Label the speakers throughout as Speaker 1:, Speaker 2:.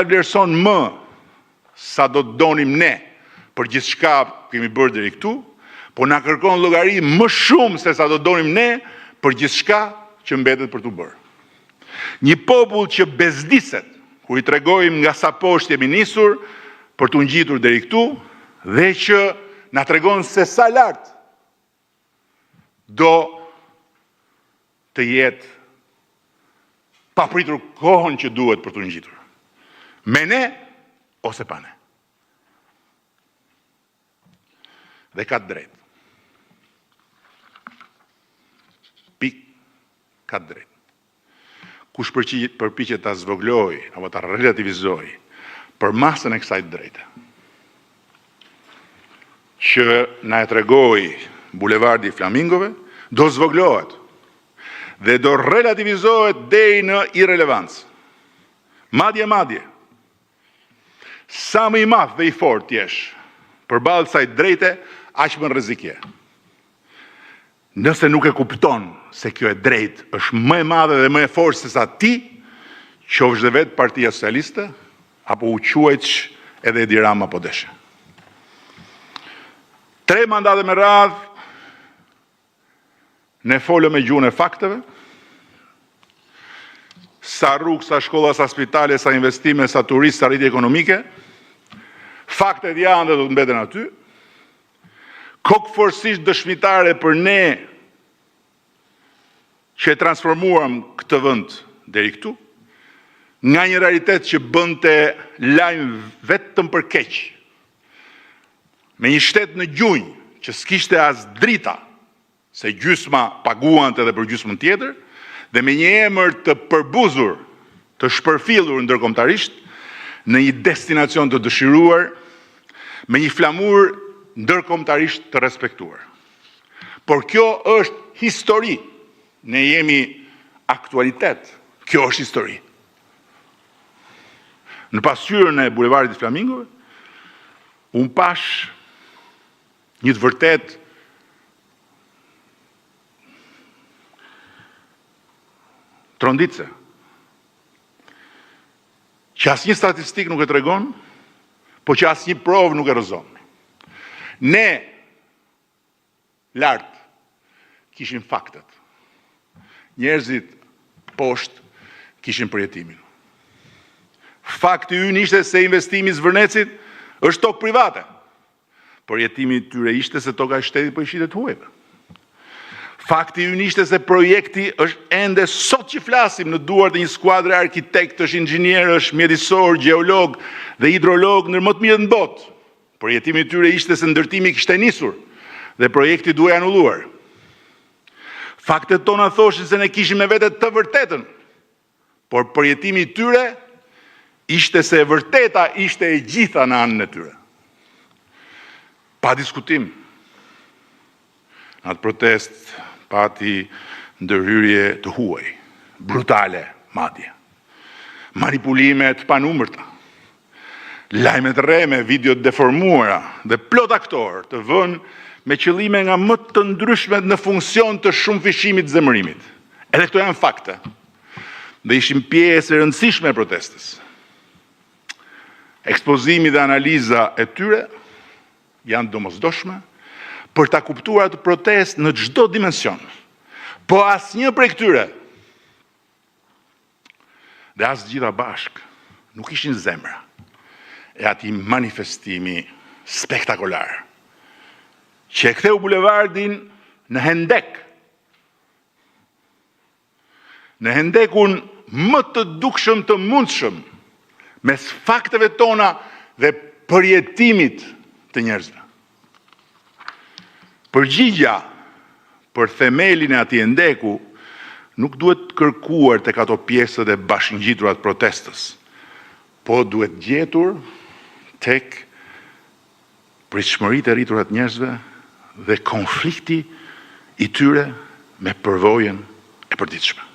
Speaker 1: vlerëson më sa do të donim ne për gjithçka kemi bërë deri këtu, po na kërkon llogari më shumë se sa do të donim ne për gjithçka që mbetet për t'u bërë. Një popull që bezdiset kur i tregojmë nga sa poshtë jemi nisur për t'u ngjitur deri këtu dhe që na tregon se sa lart do të jetë pa pritur kohën që duhet për t'u ngjitur. Me ne ose pa ne. Dhe ka të drejtë. Pikë, ka të drejtë. Kush përpiqet ta zvogëlojë apo ta relativizojë përmasën e kësaj të drejte, që na e tregoi bulevardi i Flamingove, do zvogëlohet dhe do relativizohet deri në irrelevancë. Madje, madje, sa më i madh dhe i fortë të jesh përballë kësaj të drejte, aq më në rrezik je. Nëse nuk e kupton se kjo e drejtë është më e madhe dhe më e fortë sesa ti, qofsh dhe vetë Partia Socialiste, apo u quajtsh edhe Edi Rama po deshe. Tre mandate me radhë ne folëm me gjuhën e fakteve, sa rrugë, sa shkolla, sa spitale, sa investime, sa turistë, sa rritje ekonomike. Faktet janë dhe do të mbeten aty. Kokëfortësisht dëshmitare për ne që e transformuam këtë vend deri këtu, nga një realitet që bënte lajm vetëm për keq, me një shtet në gjunjë që s'kishte as drita, se gjysma paguante edhe për gjysmën tjetër, dhe me një emër të përbuzur, të shpërfillur ndërkombëtarisht, në një destinacion të dëshiruar, me një flamur ndërkombëtarisht të respektuar. Por kjo është histori. Ne jemi aktualitet. Kjo është histori. Në pasqyrën e bulevardit të Flamingove, unë pashë një të vërtetë tronditëse, që asnjë statistikë nuk e tregon, po që asnjë provë nuk e rrëzon. Ne lart kishim faktet. Njerëzit poshtë kishin përjetimin. Fakti ynë ishte se investimi i Zvërnecit është tokë private. Përjetimi i tyre ishte se toka e shtetit po i shitet huajve. Fakti ynë ishte se projekti është ende sot që flasim në duart e një skuadre arkitektësh, inxhinierësh, mjedisorë, gjeologë dhe hidrologë ndër më të mirët në botë. Përjetimi i tyre ishte se ndërtimi kishte nisur dhe projekti duhej anulluar. Faktet tona thoshin se ne kishim me vete të vërtetën, por përjetimi i tyre ishte se e vërteta ishte e gjitha në anën e tyre. Pa diskutim, në atë protestë pati ndërhyrje të huaj, brutale madje, manipulime të panumërta, lajme të rreme, video të deformuara dhe plot aktorë të vënë me qëllime nga më të ndryshmet në funksion të shumëfishimit të zemërimit. Edhe këto janë fakte. Dhe ishin pjesë e rëndësishme e protestës. Ekspozimi dhe analiza e tyre janë të domosdoshme për ta kuptuar atë protestë në çdo dimension. Po asnjë prej këtyre dhe as të gjitha bashkë nuk ishin zemra e atij manifestimi spektakolar që e ktheu bulevardin në hendek. Në hendekun më të dukshëm të mundshëm mes fakteve tona dhe përjetimit të njerëzve. Përgjigja për themelin e atij hendeku nuk duhet kërkuar tek ato pjesët e bashkëngjitura të protestës, po duhet gjetur tek pritshmëritë e rritura të njerëzve dhe konflikti i tyre me përvojën e përditshme.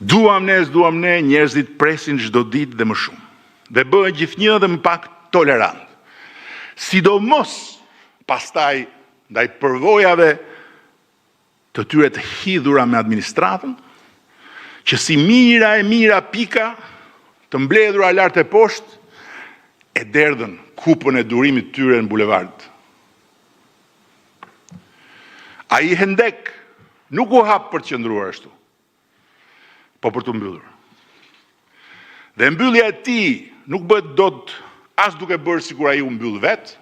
Speaker 1: Duam ne, s'duam ne, njerëzit presin çdo ditë dhe më shumë dhe bëhen gjithnjë dhe më pak tolerant. Sidomos pastaj ndaj përvojave të tyre të hidhura me administratën, që si mijëra e mijëra pika të mbledhura lart e poshtë, e derdhën kupën e durimit të tyre në bulevard. Ai hendek nuk u hap për të qëndruar ashtu, por për t'u mbyllur. Dhe mbyllja e tij nuk bëhet dot as duke bërë sikur ai u mbyll vetë,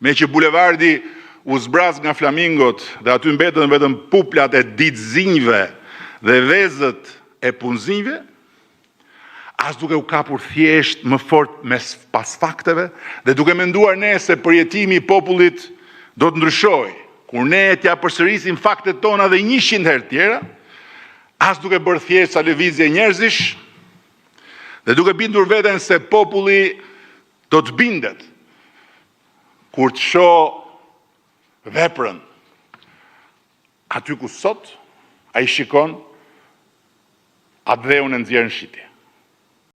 Speaker 1: meqë bulevardi u zbraz nga flamingot dhe aty mbetën vetëm puplat e ditëzinjve dhe vezët e punëzinjve, as duke u kapur thjesht më fort mes pas fakteve dhe duke menduar ne se përjetimi i popullit do të ndryshojë, kur ne t'ia përsërisim faktet tona dhe 100 herë të tjera, as duke bërë thjesht ca lëvizje njerëzish dhe duke bindur veten se populli do të bindet kur të shohë veprën aty ku sot ai shikon atdheun e nxjerrë në shitje.